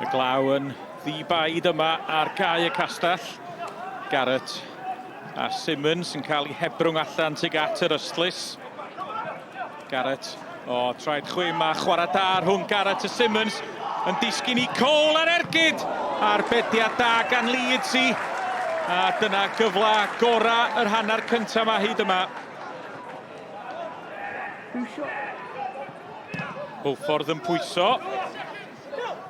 Y glaw yn ddi-baid yma ar gae y castell. Garrett a Simmons yn cael ei hebrwng allan tuag at yr ystlys. Garrett, o, traed chwim a chwarae da rhwng Garrett a Simmons yn disgyn i Cole ar ergyd a'r bediad da gan Leeds i. A dyna gyfle gorau yr hanner cyntaf yma hyd yma. Hwlffordd yn pwyso.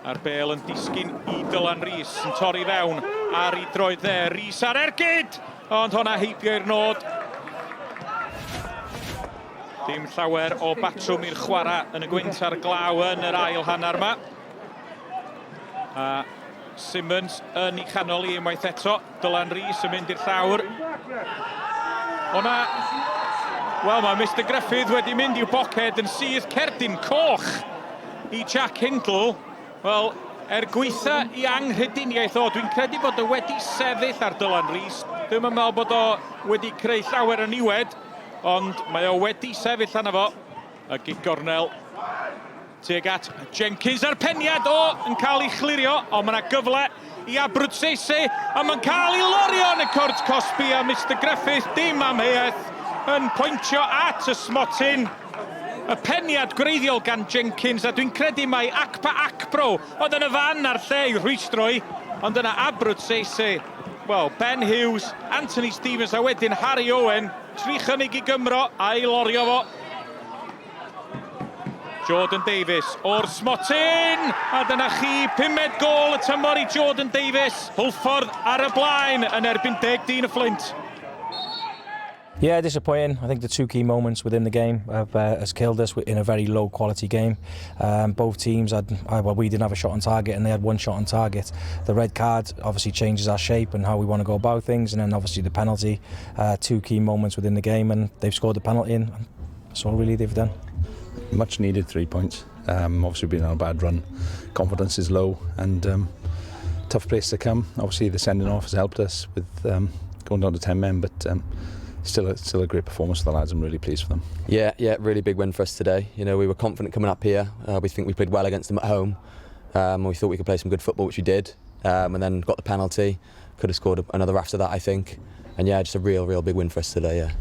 A'r bel yn disgyn i Dylan Rees yn torri fewn ar ei droed dde. Rees ar ergyd! Ond honna heibio i'r nod. Dim llawer o batrwm i'r chwarae yn y gwynt a'r glaw yn yr ail hanner yma. A Simmons yn ei chanol i unwaith eto. Dylan Rees yn mynd i'r llawr. O'na... Wel, mae Mr Gruffydd wedi mynd i'w boced yn syth cerdyn coch i Jack Hindle. Wel, er gweitha i anghrediniaeth o, dwi'n credu bod o wedi sefyll ar Dylan Rees. Dwi'm yn meddwl bod o wedi creu llawer o niwed, ond mae o wedi sefyll arno fo. Y gic gornel tuag at Jenkins a'r peniad o yn cael ei chlirio, ond mae yna gyfle i Abruzzese a mae'n cael ei lorio yn y cwrt cosbi a Mister Gruffydd dim amheuaeth yn pwyntio at y smotyn. Y peniad gwreiddiol gan Jenkins a dwi'n credu mai Akpa Akpro oedd yn y fan a'r lle i rhwystro i, ond yna Abruzzese, wel, Ben Hughes, Anthony Stevens a wedyn Harry Owen, tri chynnig i Gymro a'i lorio fo. Jordan Davies o'r smotyn! A dyna chi, pumed gôl y tymor i Jordan Davies. Hwlffordd ar y blaen yn erbyn deg dyn y Fflint. Yeah, disappointing. I think the two key moments within the game have has killed us in a very low quality game. Both teams had, well, we didn't have a shot on target and they had one shot on target. The red card obviously changes our shape and how we want to go about things, and then obviously the penalty. Two key moments within the game, and they've scored the penalty, and that's all really they've done. Much needed 3 points. Obviously, been on a bad run. Confidence is low and tough place to come. Obviously, the sending off has helped us with going down to 10 men, but still a great performance for the lads. I'm really pleased for them. Yeah, really big win for us today. We were confident coming up here. We think we played well against them at home. We thought we could play some good football, which we did. And then got the penalty. Could have scored another after that, I think. And yeah, just a real, real big win for us today, yeah.